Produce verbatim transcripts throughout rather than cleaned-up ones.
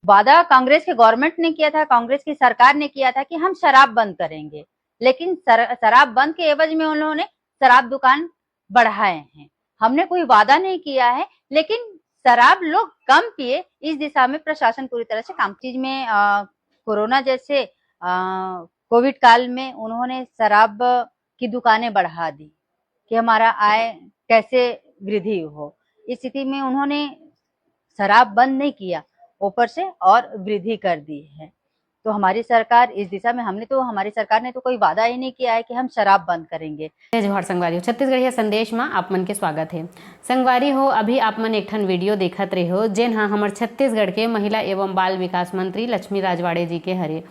वादा कांग्रेस के गवर्नमेंट ने किया था, कांग्रेस की सरकार ने किया था कि हम शराब बंद करेंगे, लेकिन सर, शराब बंद के एवज में उन्होंने शराब दुकान बढ़ाए हैं। हमने कोई वादा नहीं किया है, लेकिन शराब लोग कम पिए, इस दिशा में प्रशासन पूरी तरह से काम। चीज में अ, कोरोना जैसे कोविड काल में उन्होंने शराब की दुकानें बढ़ा दी कि हमारा आय कैसे वृद्धि हो। इस स्थिति में उन्होंने शराब बंद नहीं किया, ऊपर से और वृद्धि कर दी है। तो हमारी सरकार इस दिशा में, हमने तो, हमारी सरकार ने तो कोई वादा ही नहीं किया है कि हम शराब बंद करेंगे। जय जोहार संगवारी हो, छत्तीसगढ़िया संदेश में आप मन के स्वागत है। संगवारी हो, अभी आप मन एक ठन वीडियो देखत रहे हो, जेन हा हमर छत्तीसगढ़ के महिला एवं बाल विकास मंत्री लक्ष्मी राजवाड़े जी के हरे।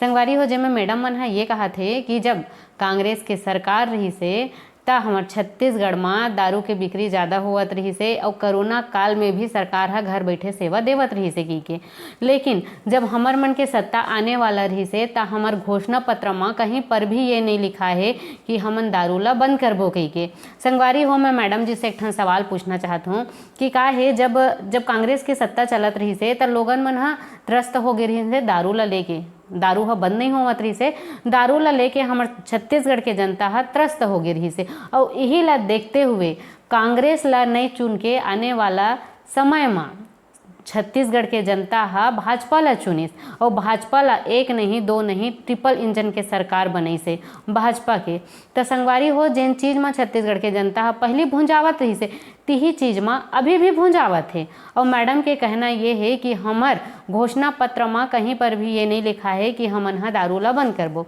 संगवारी हो, जेमे मैडम मन हा ये कहा थे कि जब कांग्रेस के सरकार रही से, त हमर छत्तीसगढ़ म दारू के बिक्री जादा होवत रिहिस हे अउ कोरोना काल में भी सरकार ह घर बइठे सेवा देवत रिहिस हे कहिके। लेकिन जब हमर मन के सत्ता आने वाला रिहिस हे, त हमर घोषणा पत्र म कहीं पर भी ये नइ लिखाय हे कि हमन दारू ल बंद करबो कहिके। संगवारी हो, मैं मैडम जी से एक ठन सवाल पूछना चाहत हूँ कि का हे, जब, जब कांग्रेस के सत्ता चलत रिहिस हे, त लोगन मन ह त्रस्त हो गे रिहिस हे दारू ल लेके। दारू ह बंद नइ होवत रिहिस हे। दारू ल लेके हमर छत्तीसगढ़ के जनता ह त्रस्त हो गे रिहिस हे। अउ इही ल देखते हुए कांग्रेस ल नइ चुन के आने वाला समय म छत्तीसगढ़ के जनता ह भाजपा ल चुनिस अउ भाजपा ल एक नहीं, दो नहीं, ट्रिपल इंजन के सरकार बनइस हे भाजपा के। त संगवारी हो, जेन चीज म छत्तीसगढ़ के जनता ह पहिली भुंजावत रिहिस हे, तिही चीज म अभी भी भुंजावत हे। अउ मैडम के कहना ये हे कि हमर घोषणा पत्र म कहीं पर भी ये नइ लिखाय हे कि हमन ह दारू ल बंद करबो।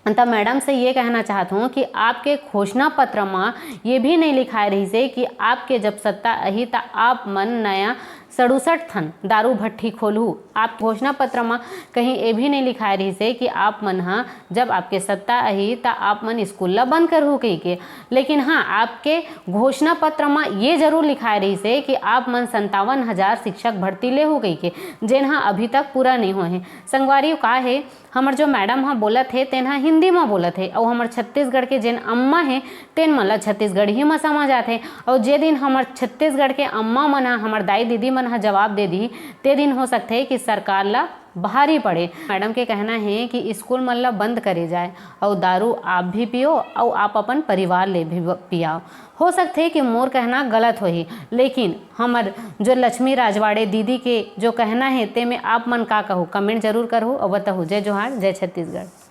त मैडम से ये कहना चाहत हूँ कि आपके घोषणा पत्र म ये भी नइ लिखाय रिहिस हे कि आपके जब सत्ता आही, त आप मन नया सड़सठ ठन दारू भट्ठी खोलहू। आप घोषणा पत्र म कहीं ये भी नइ लिखाय रिहिस हे कि आप मन ह, जब आपके सत्ता आही, त आप मन स्कूल ल बंद करहू कहिके। लेकिन हाँ, आपके घोषणा पत्र म ये जरूर लिखाय रिहिस हे कि आप मन संतावन हजार शिक्षक भर्ती लेहू कहिके, जेन ह अभी तक पूरा नइ होए हे। संगवारी, का हे, हमर जो मैडम ह बोलत हे, तेन ह हिंदी म बोलत हे, अउ हमर छत्तीसगढ़ के जेन अम्मा हे, तेन मन ल छत्तीसगढ़ी म समझ आथे। अउ जे दिन हमर छत्तीसगढ़ के अम्मा मन ह, हमर दाई दीदी मन ह जवाब दे दिही, ते दिन हो सकथे कि सरकार ल भारी पड़े। मैडम के कहना हे कि स्कूल मन ल बंद करे जाए, अउ दारू आप भी पियो, अउ आप अपन परिवार ले भी ब-, पियाओ। हो सकथे कि मोर कहना गलत होही, लेकिन हमर जो लक्ष्मी राजवाड़े दीदी के जो कहना हे, तेमे आप मन का कहू, कमेंट जरूर करहू अउ बताहू। जय जोहार, जय छत्तीसगढ़।